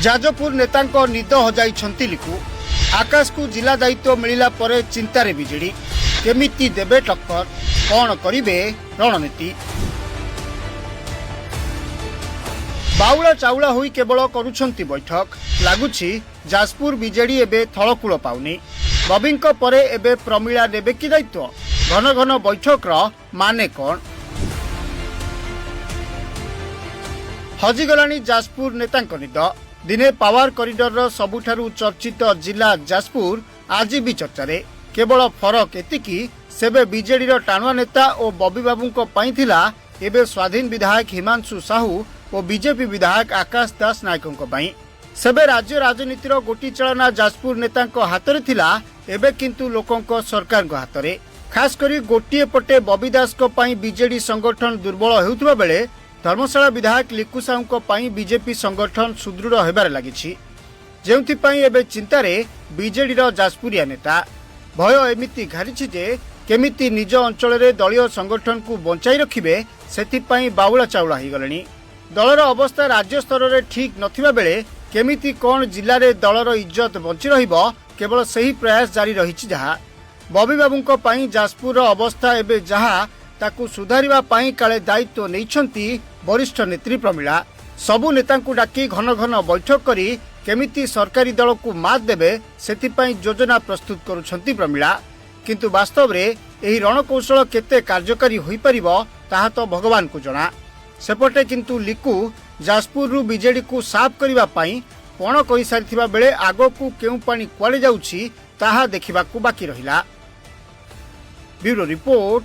ଯାଜପୁର ନେତାଙ୍କ ନିଦ ହଜାଇଛନ୍ତି ଲିକୁ। ଆକାଶକୁ ଜିଲ୍ଲା ଦାୟିତ୍ୱ ମିଳିଲା ପରେ ଚିନ୍ତାରେ ବିଜେଡି। କେମିତି ଦେବେ ଟକ୍କର, କ'ଣ କରିବେ ରଣନୀତି? ବାଉଳା ଚାଉଳା ହୋଇ କେବଳ କରୁଛନ୍ତି ବୈଠକ। ଲାଗୁଛି ଯାଜପୁର ବିଜେଡି ଏବେ ଥଳକୂଳ ପାଉନି। ବବିଙ୍କ ପରେ ଏବେ ପ୍ରମିଳା ନେବେ କି ଦାୟିତ୍ୱ? ଘନ ଘନ ବୈଠକର ମାନେ କ'ଣ? ହଜିଗଲାଣି ଯାଜପୁର ନେତାଙ୍କ ନିଦ। ଦିନେ ପାୱାର କରିଡରର ସବୁଠାରୁ ଚର୍ଚ୍ଚିତ ଜିଲ୍ଲା ଯାଜପୁର ଆଜି ବି ଚର୍ଚ୍ଚାରେ। କେବଳ ଫରକ ଏତିକି, ସେବେ ବିଜେଡିର ଟାଣୁଆ ନେତା ଓ ବବି ବାବୁଙ୍କ ପାଇଁ ଥିଲା, ଏବେ ସ୍ୱାଧୀନ ବିଧାୟକ ହିମାଂଶୁ ସାହୁ ଓ ବିଜେପି ବିଧାୟକ ଆକାଶ ଦାସ ନାୟକଙ୍କ ପାଇଁ। ସେବେ ରାଜ୍ୟ ରାଜନୀତିର ଗୋଟି ଚାଳନା ଯାଜପୁର ନେତାଙ୍କ ହାତରେ ଥିଲା, ଏବେ କିନ୍ତୁ ଲୋକଙ୍କ ସରକାରଙ୍କ ହାତରେ। ଖାସ୍ କରି ଗୋଟିଏ ପଟେ ବବି ଦାସଙ୍କ ପାଇଁ ବିଜେଡି ସଂଗଠନ ଦୁର୍ବଳ ହେଉଥିବା ବେଳେ ଧର୍ମଶାଳା ବିଧାୟକ ଲିକୁ ସାହୁଙ୍କ ପାଇଁ ବିଜେପି ସଂଗଠନ ସୁଦୃଢ଼ ହେବାରେ ଲାଗିଛି, ଯେଉଁଥିପାଇଁ ଏବେ ଚିନ୍ତାରେ ବିଜେଡିର ଯାଜପୁରିଆ ନେତା। ଭୟ ଏମିତି ଘାରିଛି ଯେ କେମିତି ନିଜ ଅଞ୍ଚଳରେ ଦଳୀୟ ସଂଗଠନକୁ ବଞ୍ଚାଇ ରଖିବେ, ସେଥିପାଇଁ ବାଉଳା ଚାଉଳା ହୋଇଗଲେଣି। ଦଳର ଅବସ୍ଥା ରାଜ୍ୟ ସ୍ତରରେ ଠିକ୍ ନଥିବା ବେଳେ କେମିତି କ'ଣ ଜିଲ୍ଲାରେ ଦଳର ଇଜ୍ଜତ ବଞ୍ଚି ରହିବ, କେବଳ ସେହି ପ୍ରୟାସ ଜାରି ରହିଛି। ଯାହା ବବି ବାବୁଙ୍କ ପାଇଁ ଯାଜପୁରର ଅବସ୍ଥା ଏବେ ଯାହା, ତାକୁ ସୁଧାରିବା ପାଇଁ କାଳେ ଦାୟିତ୍ୱ ନେଇଛନ୍ତି ବରିଷ୍ଠ ନେତ୍ରୀ ପ୍ରମିଳା। ସବୁ ନେତାଙ୍କୁ ଡାକି ଘନ ଘନ ବୈଠକ କରି କେମିତି ସରକାରୀ ଦଳକୁ ମାତ୍ ଦେବେ, ସେଥିପାଇଁ ଯୋଜନା ପ୍ରସ୍ତୁତ କରୁଛନ୍ତି ପ୍ରମିଳା। କିନ୍ତୁ ବାସ୍ତବରେ ଏହି ରଣକୌଶଳ କେତେ କାର୍ଯ୍ୟକାରୀ ହୋଇପାରିବ, ତାହା ତ ଭଗବାନଙ୍କୁ ଜଣା। ସେପଟେ କିନ୍ତୁ ଲିକୁ ଯାଜପୁରରୁ ବିଜେଡିକୁ ସାଫ୍ କରିବା ପାଇଁ ପଣ କରିସାରିଥିବା ବେଳେ ଆଗକୁ କେଉଁ ପାଣି କୁଆଡ଼େ ଯାଉଛି, ତାହା ଦେଖିବାକୁ ବାକି ରହିଲା। Bureau report,